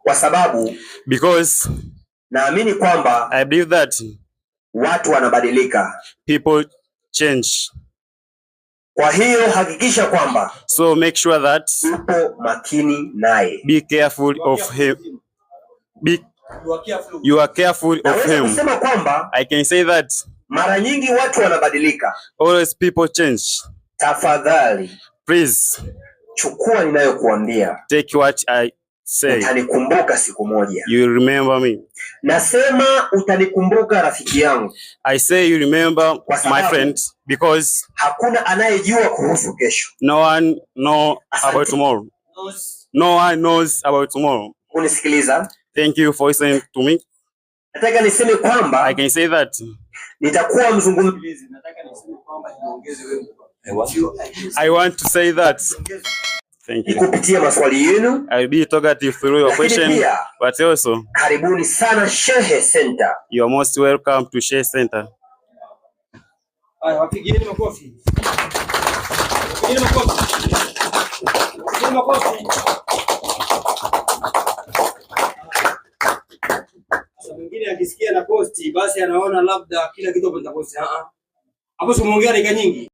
Kwa sababu Because naamini kwamba I believe that watu wanabadilika. People change. Kwa hiyo hakikisha kwamba So make sure that upo makini naye. Be careful of him. Be you are careful of Naweza him. Kusema kwamba I can say that mara nyingi watu wanabadilika. Always people change. Tafadhali Please chukua ninayokuambia, take what I say. Utanikumbuka siku moja. You will remember me. Nasema utanikumbuka rafiki yangu, I say you remember Kwa my sababu- friend because hakuna anayejua kuhusu kesho. No one know about tomorrow. No one knows about tomorrow. Kunisikiliza, Thank you for listening to me. Nataka niseme kwamba I can say that nitakuwa mzungumzaji I want to say that. Thank you. Kupitia maswali yenu, I will be talkative through your lakini question, pia but also karibuni sana Shehe Center. You are most welcome to Shehe Center. Haya, wapigieni makofi. Wapigieni makofi. Wapigieni makofi. Sasa mwingine akisikia na posti basi anaona labda kila kitu hapo nitaposti. Ah ah. Hapo si umeongea dakika nyingi.